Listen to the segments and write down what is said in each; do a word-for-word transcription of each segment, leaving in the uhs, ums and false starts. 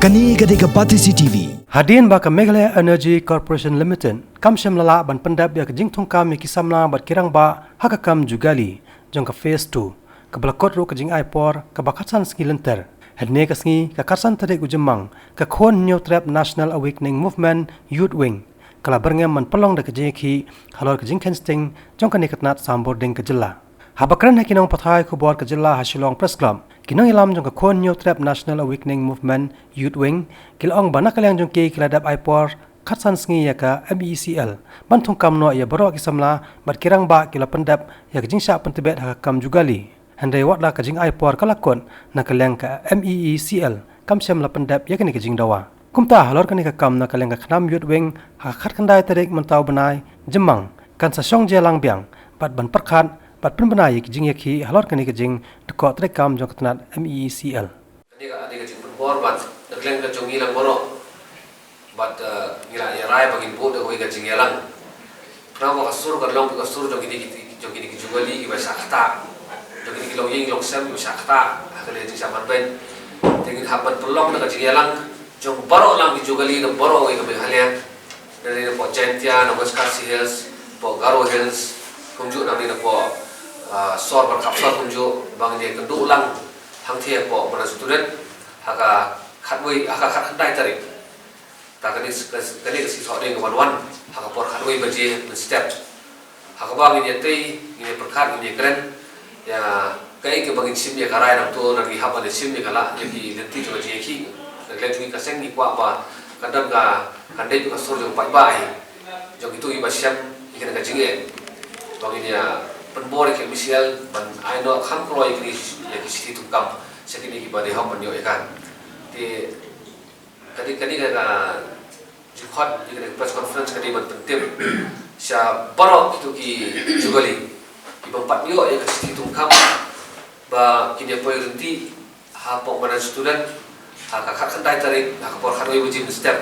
Kane ka dei ka Batesi T V. Hadien ba ka Meghalaya Energy Corporation Limited kam shym la lah ban pyndep ïa ka jingthungkam ïa ki samla bad ki rangbah ha ka kam jugali jong ka Phase two, kaba la kot ruh ka jingai por kaba khatsan sngi lynter. Hynne ka sngi, ka khatsan tarik u Jymmang, ka Khun Hynñiewtrep National Awakening Movement Youth Wing ka la byrngem ban pynlong da ka jingïakhih halor ka jingkheiñ sting jong kane ka tnat sambordiang ka jylla. Haba kren ha ki nongpathai khubor ka jylla ha Shillong Press Club, ki nongïalam jong ka Khun Hynñiewtrep National Awakening Movement Youth Wing ki la ong ba na ka liang jong ki, ki la dep ai por khatsan sngi ïa ka M E E C L ban thungkam noh ïa baroh ki samla bad ki rangbah kiba la pyndep ïa ka jingshah pyntbit ha ka kam jugali. Hynrei wat la ka jingai por ka la kut, na ka liang ka M E E C L kam shym la pyndep ïa kane ka jingdawa. Kumta halor kane ka kam, na ka liang ka KHNAM Youth Wing, ha ka khatkhyndai tarik mynta u bnai Jymmang, kan sa shong jia lang biang bad ban pyrkhat bad pynbna ïa ki jingïakhih halor kane ka jingdkoh treikam jong ka tnat M E E C L. Kane ka dei ka jingpynbor bad na ka liang ka jong ngi lang baroh. Bad, eh, ngi la ïa rai ba ngin buh da kawei ka jingïalang. Khnang ba ka sur kan long ka sur jong kine ki, jong kine ki jugali kiba shah ktah, jong kine ki longïing longsem kiba shah ktah ha kane ka jingshah ban beiñ. Te ngin hap ban pynlong da ka jingïalang jong baroh lang ki jugali na baroh kawei ka Meghalaya. Na lei na poh Jaintia, na West Khasi Hills, poh Garo Hills, kumjuh na lei na poh, ah, sor bad khapsor kumjuh, ba ngin ïakynduh lang hangtei hapoh Madan Student ha ka khatwei, ha ka khatkhyndai tarik. Ta kane, kane ka sngi Thohdieng ka wan wan ha ka por khatwei baje mynstep. Ha kaba ngin ïatei, ngin ïapyrkhat, ngin ïakren ïa kaei kaba ngin shim ïa ka rai nangta, nangta ngi hap ban ïashim ïa ka lad, ïa ki lynti jong ka jingïakhih. Ngi leh jong ngi ka seng ngi kwah ba kan don ka, kan dei ka sur jong paidbah hi, jong kito kiba shem ïa kane ka jingeh, ba ngin ïa pynbor ïa ka M E E C L ban ai noh kham kloi ïa kine, ïa ki shithi thungkam sha kine kiba dei hok ban ïoh ïa ka. Te ka dei, ka dei ka, ka jingkhot ïa kane ka press conference ka dei ban pyntip sha baroh kito ki jugali kiba ym pat ïoh ïa ka shithi thungkam ba kin ïa poi lynti hapoh Madan Student ha ka khatkhyndai tarik ha ka por khatwei baje mynstep.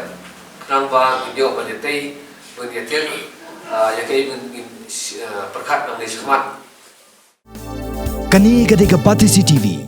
Khnang ba ngin ïoh ban ïatei, ban ïatei, ah, ïa kaei ba ngin, ah, pyrkhat nangne shakhmat. Kane ka dei ka Batesi T V.